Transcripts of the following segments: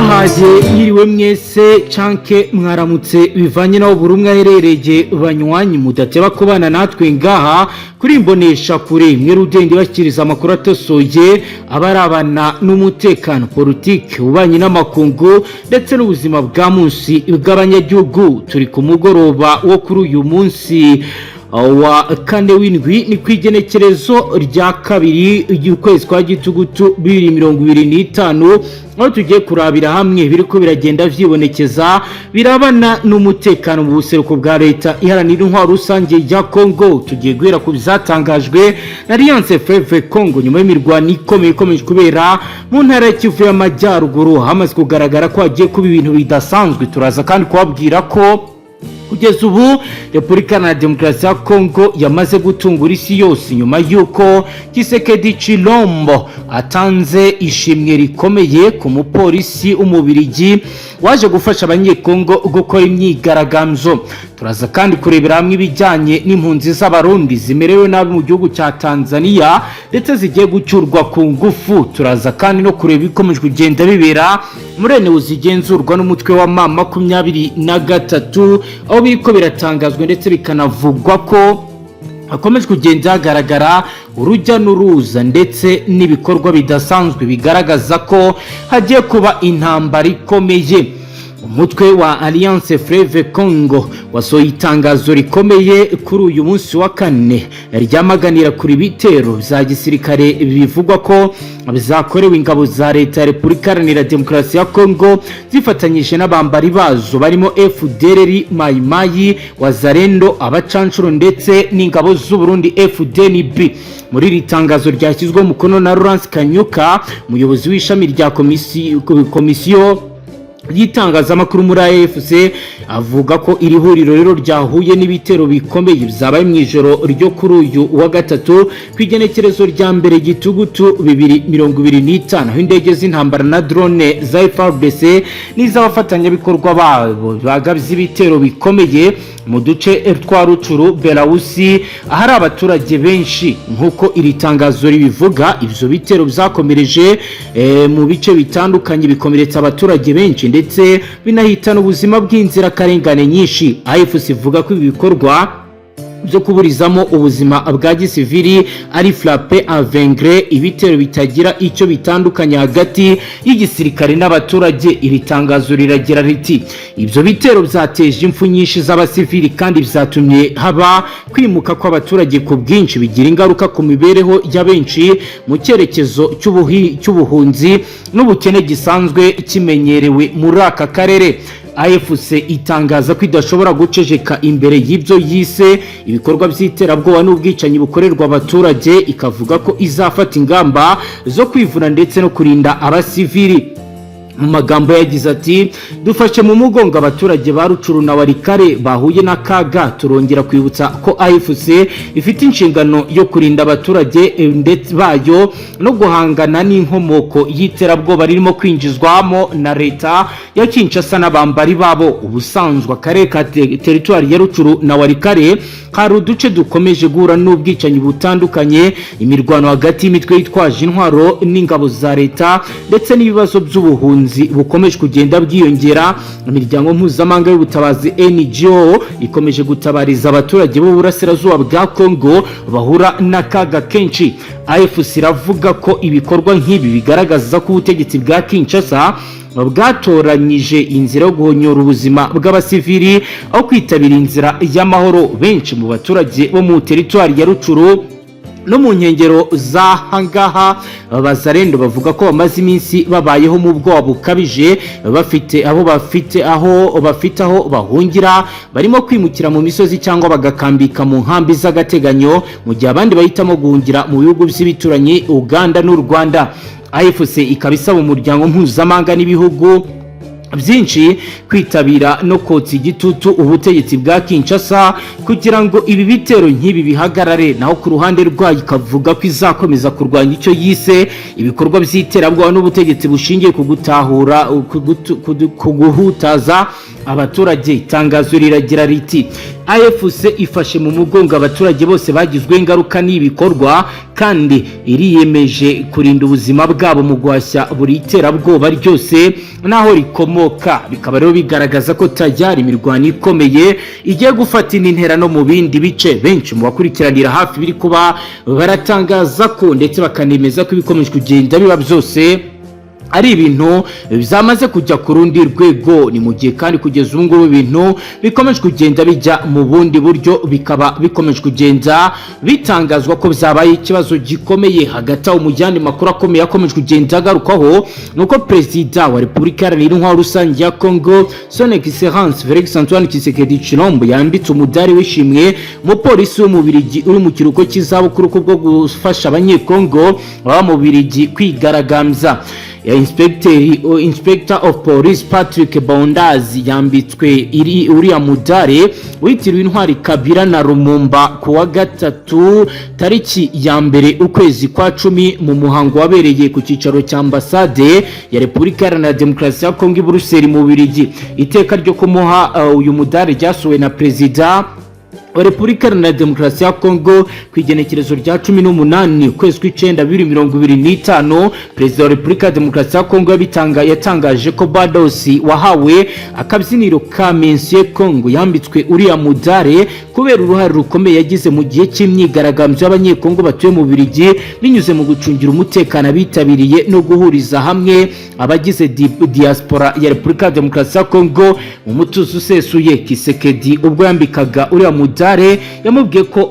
Ndabahaye mwiriwe mwese canke mwaramutse, bivanye naho buri umwe aherereye. Banywanyi mudateba kubana natwe ngaha kuri Imbonesha Kure, mwe rudende bashyikiriza amakuru atosoye abarabana n'umutekano, politiki, ububanyi n'amakungu ndetse n'ubuzima bwa munsi bw'abanyagihugu. Turi ku mugoroba wo kuri uyu munsi wa kane w'indwi, ni ku igenekerezo rya 2 ry'ukwezi kwa Gitugutu 2025, aho tugiye kurabira hamwe biriko biragenda vyibonekeza birabana n'umutekano mu buseruko bwa Leta Iharanira Intwaro Rusange ya Congo. Tugiye guhera ku bizatangajwe na Alliance Fleuve Congo nyuma y'imirwano ikomeye ikomeje kubera mu ntara ya Kivu y'Amajyaruguru. Hamaze kugaragara ko hagiye kuba ibintu bidasanzwe. Turaza kandi kubabwira ko kugeza ubu Repubulika Iharanira Demokarasi ya Kongo yamaze gutungura isi yose nyuma y'uko Tshisekedi Tshilombo atanze ishimwe rikomeye ku mupolisi w'Umubirigi waje gufasha Abanyekongo gukora imyigaragambyo. Turaza kandi kurebera hamwe ibijyanye n'impunzi z'Abarundi zimerewe nabi mu gihugu cya Tanzania ndetse zigiye gucyurwa ku ngufu. Turaza kandi no kureba ibikomeje kugenda bibera muri enewo zigenzurwa n'umutwe wa M23, aho biriko biratangazwa ndetse bikanavugwa ko hakomeje kugenda hagaragara urujya n'uruza ndetse n'ibikorwa bidasanzwe bigaragaza ko hagiye kuba intambara ikomeye. Umutwe wa Alliance Fleuve Congo wasohoye itangazo rikomeye kuri uyu munsi wa kane ryamaganira kuri bitero bya gisirikare bivugwa ko bizakorewe ingabo za Leta ya Repubulika Iharanira Demokarasi ya Congo zifatanyije n'abambari bazo barimo FDLR, Mayimayi, Wazalendo, abacanshuro ndetse n'ingabo z'u Burundi FDNB. Muri iri tangazo ryashyizweho umukono na Lawrence Kanyuka, umuyobozi w'ishami rya komisiyo y'itangazamakuru muri AFC, avuga ko iri huriro rero ryahuye n'ibitero bikomeye byabaye mu ijoro ryo kuri uyu wa gatatu ku igenekerezo rya 1 Gitugutu 2025, aho indege z'intambara na drone za FARDC n'iz'abafatanyabikorwa babo bagabye ibitero bikomeye mu duce twa Rutshuru, Belawusi, ahari abaturage benshi. Nk'uko iri tangazo ribivuga, ibyo bitero byakomereje mu bice bitandukanye, bikomeretsa abaturage benshi ndetse binahitana ubuzima bw'inzirakarengane nyinshi. AFC ivuga ko ibi bikorwa byo kuburizamo ubuzima bwa gisivili ari frappe aveugle, ibitero bitagira icyo bitandukanye hagati y'igisirikare n'abaturage. Iri tangazo riragira riti: "Ibyo bitero byateje impfu nyinshi z'abasivili kandi byatumye haba kwimuka kw'abaturage ku bwinshi, bigira ingaruka ku mibereho ya benshi mu cyerekezo cy'ubuhunzi n'ubukene gisanzwe kimenyerewe muri aka karere." AFC itangaza ko idashobora guceceka imbere y'ibyo yise ibikorwa by'iterabwoba n'ubwicanyi bukorerwa abaturage, ikavuga ko izafata ingamba zo kwivuna ndetse no kurinda abasivili. Mu magambo yagize ati: "Dufashe mu mugongo abaturage ba Rutshuru na Walikale bahuye n'akaga. Turongera kwibutsa ko AFC ifite inshingano yo kurinda abaturage ndetse bayo no guhangana n'inkomoko y'iterabwoba ririmo kwinjizwamo na leta ya Kinshasa n'abambari babo." Ubusanzwe akarere ka teritwari ya Rutshuru na Walikale hari uduce dukomeje guhura n'ubwicanyi butandukanye, imirwano hagati y'imitwe yitwaje intwaro n'ingabo za leta ndetse n'ibibazo by'ubuhunzi bukomeje kugenda bwiyongera. Imiryango mpuzamahanga y'ubutabazi, NGO, ikomeje gutabariza abaturage b'uburasirazuba bwa Congo bahura n'akaga kenshi. AFC iravuga ko ibikorwa nk'ibi bigaragaza ko ubutegetsi bwa Kinshasa bwatoranyije inzira yo guhonyora ubuzima bw'abasivili aho kwitabira inzira y'amahoro. Benshi mu baturage bo mu teritwari ya Rutshuru no mu nkengero z'ahangaha Bazarendo bavuga ko bamaze iminsi babayeho mu bwoba bukabije, bafite aho bafite aho bafite aho bahungira, barimo kwimukira mu misozi cyangwa bagakambika mu nkambi z'agateganyo, mu gihe abandi bahitamo guhungira mu bihugu by'ibituranyi, Uganda n'u Rwanda. AFC ikaba isaba umuryango mpuzamahanga n'ibihugu byinshi kwitabira no kotsa igitutu ubutegetsi bwa Kinshasa kugira ngo ibi bitero nk'ibi bihagarare. Naho ku ruhande rwayo ikavuga ko izakomeza kurwanya icyo yise ibikorwa by'iterabwoba n'ubutegetsi bushingiye ku gutahura, ku guhutaza Abaturage, itangazo riragira riti: "AFC ifashe mu mugongo abaturage bose bagizweho ingaruka n'ibikorwa kandi iriyemeje kurinda ubuzima bwabo mu guhashya buri terabwoba ryose n'aho rikomoka." Bikaba rero bigaragaza ko tayari imirwano ikomeye igiye gufata indi ntera no mu bindi bice. Benshi mu bakurikiranira hafi biri kuba baratangaza ko ndetse bakanemeza ko ibikomeje kugenda biba byose ari ibintu byamaze kujya ku rundi rwego. Ni mu gihe kandi kugeza ubu ngubu ibintu bikomeje kugenda bijya mu bundi buryo, bikaba bikomeje kugenda bitangazwa ko byabaye ikibazo gikomeye. Hagati aho, mu yandi makuru akomeye akomeje kugenda agarukwaho, ni uko Perezida wa Repubulika Iharanira Intwaro Rusange ya Congo, Son Excellence Felix Antoine Tshisekedi Tshilombo, yambitse umudari w'ishimwe umupolisi w'Umubirigi uri mu kiruhuko cy'izabukuru kubwo gufasha Abanyekongo baba mu Bubiligi kwigaragambya. Inspector of Police Patrick Bondazi yambitswe iri uriya mudare witiriwe Intwari Kabila na Lumumba ku wa gatatu tariki ya 1 ukwezi kwa 10, mu muhango wabereye ku cyicaro cya ambasade ya Repubulika Iharanira Demokarasi ya Kongo i Buruseli mu Bubiligi. Iteka ryo kumuha uyu mudare ryasohowe na Perezida wa Repubulika Iharanira Demokarasi ya Kongo ku igenekerezo rya 18 ukwezi kw'icenda 2025. Perezida wa Repubulika ya Demokarasi ya Kongo yatangaje ko Badosi wahawe akabyiniro ka Monsieur Congo yambitswe uriya mudare kubera uruhare rukomeye yagize mu gihe cy'imyigaragambyo y'Abanyekongo batuye mu Bubiligi, binyuze mu gucungira umutekano abitabiriye no guhuriza hamwe abagize diaspora ya Repubulika ya Demokarasi ya Kongo mu mutuzo usesuye. Tshisekedi ubwo yambikaga uriya mudare yamubwiye ko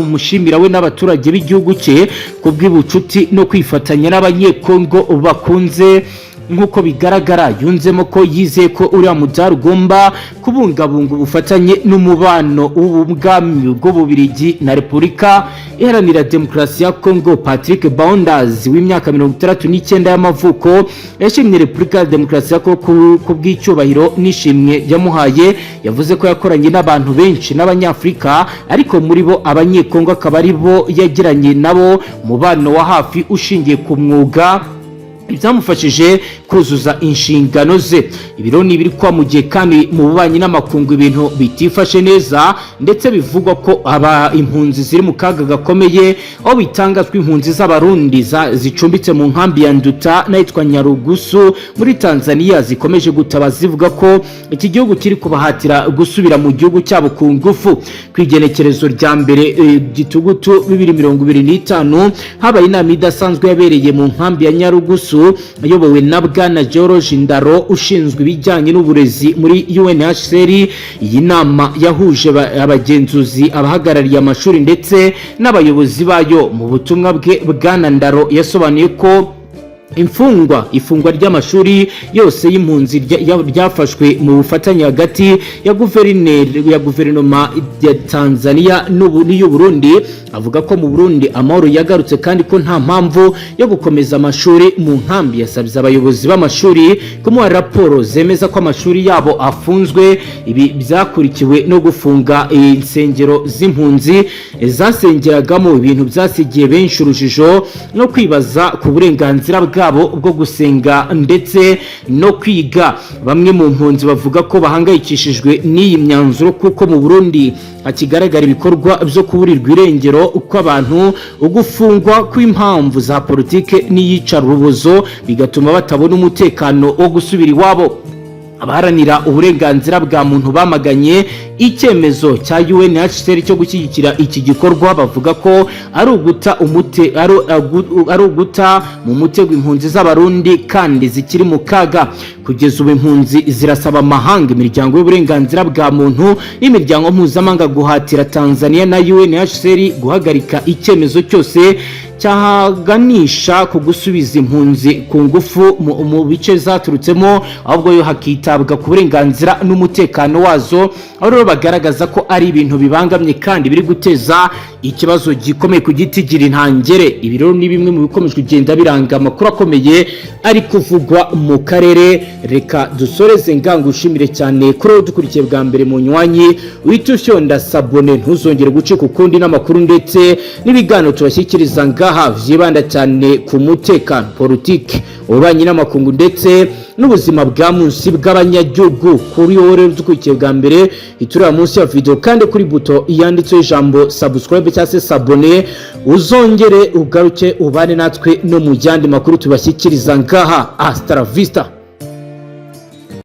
umushimira we n'abaturage b'igihugu cye ku bw'ubucuti no kwifatanya n'Abanyekongo bakunze. Nk'uko bigaragara, yunzemo ko yizeye ko uriya mudari ugomba kubungabunga ubufatanye n'umubano w'ubwami bw'Ububirigi na Repubulika Iharanira Demokarasi ya Kongo. Patrick Bounders w'imyaka 69 y'amavuko yashimye Repubulika ya Demokarasi ya Kongo ku bw'icyubahiro n'ishimwe yamuhaye. Yavuze ko yakoranye n'abantu benshi n'Abanyafurika, ariko muri bo Abanyekongo akaba ari bo yagiranye nabo umubano wa hafi ushingiye ku mwuga, ibyamufashije kuzuza inshingano ze. Ibiro ni ibiri kwa mu gihe kandi mu bubanyi n'amakungu ibintu bitifashe neza, ndetse bivugwa ko aba impunzi ziri mu kaga gakomeye, aho bitangazwa impunzi z'Abarundi zicumbitse mu nkambi ya Nduta n'ahitwa Nyarugusu muri Tanzania zikomeje gutaba zivuga ko iki gihugu kiri kubahatira gusubira mu gihugu cyabo ku ngufu. Ku igenekerezo rya 1 Gitugutu 2025, habaye inama idasanzwe yabereye mu nkambi ya Nyarugusu, iyobowe na Bwana George Ndaro ushinzwe ibijyanye n'uburezi muri UNHCR. Iyi nama yahuje abagenzuzi, abahagarariye amashuri ndetse n'abayobozi bayo. Mu butumwa bwe, Bwana Ndaro yasobanuye ko ifungwa ry'amashuri yose y'impunzi ryafashwe mu bufatanye hagati ya guverinoma ya Tanzania n'iy'u Burundi. Avuga ko mu Burundi amahoro yagarutse kandi ko nta mpamvu yo gukomeza amashuri mu nkambi. Yasabye abayobozi b'amashuri kumuha raporo zemeza ko amashuri yabo afunzwe. Ibi byakurikiwe no gufunga insengero z'impunzi zasengeragamo, ibintu byasigiye benshi urujijo no kwibaza ku burenganzira bwabo bwo gusenga ndetse no kwiga. Bamwe mu mpunzi bavuga ko bahangayikishijwe n'iyi myanzuro kuko mu Burundi hakigaragara ibikorwa byo kuburirwa irengero kw'abantu, ugufungwa kw'impamvu za politike n'iyicarubozo, bigatuma batabona umutekano wo gusubira iwabo. Abaharanira uburenganzira bwa muntu bamaganye icyemezo cya UNHCR cyo gushyigikira iki gikorwa, bavuga ko ari uguta mu mutego impunzi z'Abarundi kandi zikiri mu kaga. Kugeza ubu impunzi zirasaba amahanga, imiryango y'uburenganzira bwa muntu n'imiryango mpuzamahanga guhatira Tanzania na UNHCR guhagarika icyemezo cyose cyahaganisha ku gusubiza impunzi ku ngufu mu bice zaturutsemo, ahubwo yo hakitabwa ku burenganzira n'umutekano wazo. Aho rero bagaragaza ko ari ibintu bibangamye kandi biri guteza ikibazo gikomeye ku giti gira intangere. Ibi rero ni bimwe mu bikomeje kugenda biranga amakuru akomeye ari kuvugwa mu karere. Reka dusoreze ngangushimire cyane kuri wowe dukurikiye bwa mbere mu nywanyi, uhita ufyonda s'abonner, ntuzongere gucika ukundi n'amakuru ndetse n'ibiganiro tubashyikiriza ngaha. Ngaha vyibanda cyane ku mutekano, politiki, ububanyi n'amakungu ndetse n'ubuzima bwa munsi bw'abanyagihugu. Kuri wowe rero dukurikiye bwa mbere, itureba munsi ya video kandi kuri buto yanditseho ijambo subscribe cyangwa se s'abonner, uzongere ugaruke ubane natwe no mu yandi makuru tubashyikiriza ngaha. Hasta la vista.